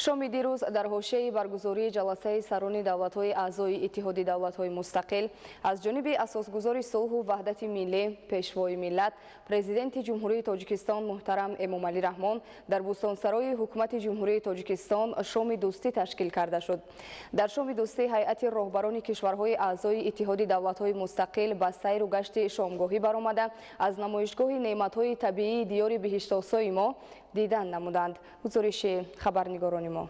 Шоми дирӯз дар ҳошияи баргузории ҷаласаи сарони давлатҳои аъзои Иттиҳоди давлатҳои мустақил аз ҷониби асосгузори сулҳу ваҳдати миллӣ, Пешвои миллат, Президенти Ҷумҳурии Тоҷикистон муҳтарам Эмомалӣ Раҳмон дар Бӯстонсарои Ҳукумати Ҷумҳурии Тоҷикистон шоми дӯстӣ ташкил карда шуд. Дар шоми дӯстӣ ҳайати роҳбарони кишварҳои аъзои Иттиҳоди давлатҳои мустақил ба сайру гашти шомгоҳӣ баромада, аз намоишгоҳи неъматҳои табиии диёри биҳиштосои мо дидан намуданд. Гузориши хабарнигорони мо.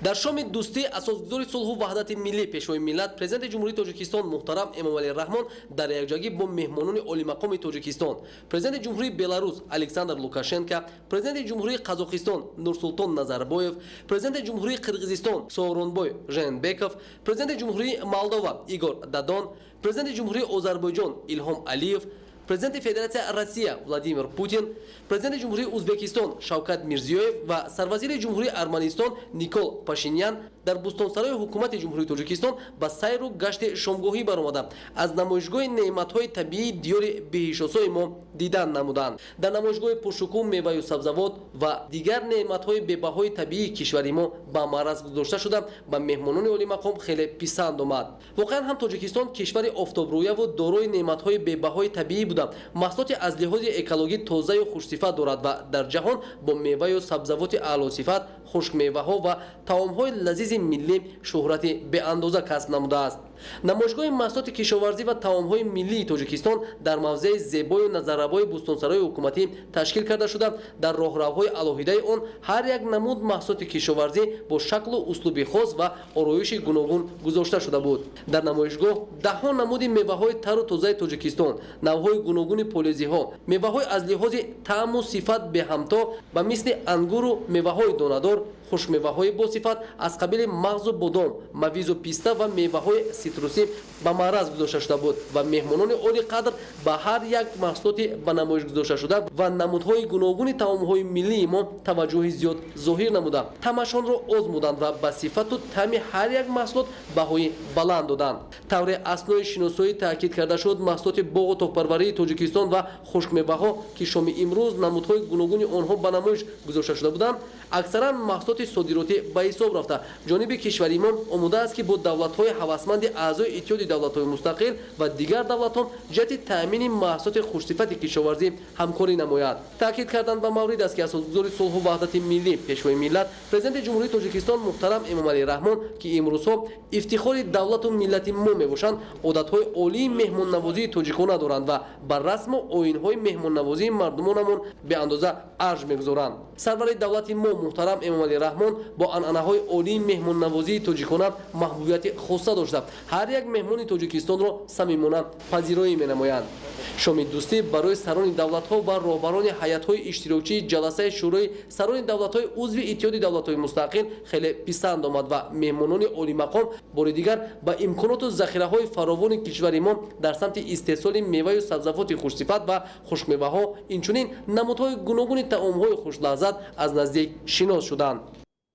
Дар шоми дӯстӣ асосгузори сулҳу ваҳдати миллӣ, Пешвои миллат, Президенти Ҷумҳурии Тоҷикистон муҳтарам Эмомалӣ Раҳмон дар якҷоягӣ бо меҳмонони олимақоми Тоҷикистон, Президенти Ҷумҳурии Беларус Александр Лукашенко, Президенти Ҷумҳурии Қазоқистон Нурсултон Назарбоев, Президенти Ҷумҳурии Қирғизистон Сооронбой Жээнбеков, Президенти Ҷумҳурии Молдова Игор Додон, Президенти Ҷумҳурии Озарбойҷон Илҳом Алиев, Президенти Федератсия Россия Владимир Путин, Президенти Ҷумҳурии Узбекистон Шавкат Мирзиёев ва Сарвазири Ҷумҳурии Арманистон Никол Пашинян дар Бӯстонсарои Ҳукумати Ҷумҳурии Тоҷикистон ба сайру гашти шомгоҳӣ баромада, аз намоишгоҳи неъматҳои табиии диёри биҳиштосои мо дидан намуданд. Дар намоишгоҳи пуршукӯҳ меваю сабзавот ва дигар неъматҳои бебаҳои табиии кишвари мо ба маъраз гузошта шуда, ба меҳмонони олимақом хеле писанд омад. Воқеан ҳам, Тоҷикистон кишвари офтобрӯяву дорои неъматҳои бебаҳои табиӣ буда, маҳсулоти аз лиҳози экологӣ тозаю хушсифат дорад ва дар ҷаҳон бо меваю сабзавоти аълосифат, хушкмеваҳо ва таомҳои лазизи миллӣ шӯҳрати беандоза касб намудааст. Намоишгоҳи маҳсулоти кишоварзӣ ва таомҳои миллии Тоҷикистон дар мавзеи зебою назаррабои Бӯстонсарои ҳукуматӣ ташкил карда шуда, дар роҳравҳои алоҳидаи он ҳар як намуд маҳсулоти кишоварзӣ бо шаклу услуби хос ва ороиши гуногун гузошта шуда буд. Дар намоишгоҳ даҳҳо намуди меваҳои тару тозаи Тоҷикистон, навъҳои гуногуни полезиҳо, меваҳои аз лиҳози таъму сифат беҳамто ба мисли ангуру меваҳои донадор, хушкмеваҳои босифат аз қабили мағзу бодом, мавизу писта ва меваҳои ситрусӣ ба маъраз гузошта шуда буд ва меҳмонони олиқадр ба ҳар як маҳсулоти ба намоиш гузошта шуда ва намудҳои гуногуни таомҳои миллии мо таваҷҷӯҳи зиёд зоҳир намуда, таъмашонро озмуданд ва ба сифату таъми ҳар як маҳсулот баҳои баланд доданд. Тавре аснои шиносоӣ таъкид карда шуд, маҳсулоти боғу токпарварии Тоҷикистон ва хушкмеваҳо, ки шоми имрӯз намудҳои гуногуни онҳо ба намоиш гузошта шуда буданд, аксаран маҳсулоти содиротӣ ба ҳисоб рафта, ҷониби кишвари мо омода аст, ки бо давлатҳои ҳавасманди аъзои Иттиҳоди давлатҳои мустақил ва дигар давлатҳо ҷиҳати таъмини маҳсулоти хушсифати кишоварзӣ ҳамкорӣ намояд. Таъкид кардан ба маврид аст, ки асосгузори сулҳу ваҳдати миллӣ, Пешвои миллат, Президенти Ҷумҳурии Тоҷикистон муҳтарам Эмомалӣ Раҳмон, ки имрӯзҳо ифтихори давлату миллати мо мебошанд, одатҳои олии меҳмоннавозии тоҷикона доранд ва ба расму оинҳои меҳмоннавозии мардумонамон беандоза арҷ мегузоранд. Сарвари давлати мо муҳтарам Эмомалӣ Раҳмон бо анъанаҳои олии меҳмоннавозии тоҷикона маҳбубияти хоса дошта, ҳар як меҳмони Тоҷикистонро самимона пазироӣ менамоянд. Шоми дӯстӣ барои сарони давлатҳо ва роҳбарони ҳайатҳои иштирокчии ҷаласаи Шӯрои сарони давлатҳои узви Иттиҳоди давлатҳои мустақил хеле писанд омад ва меҳмонони олимақом бори дигар ба имконоту захираҳои фаровони кишвари мо дар самти истеҳсоли меваю сабзавоти хушсифат ва хушкмеваҳо, инчунин намудҳои гуногуни таомҳои хушлаззат аз наздик шинос шуданд.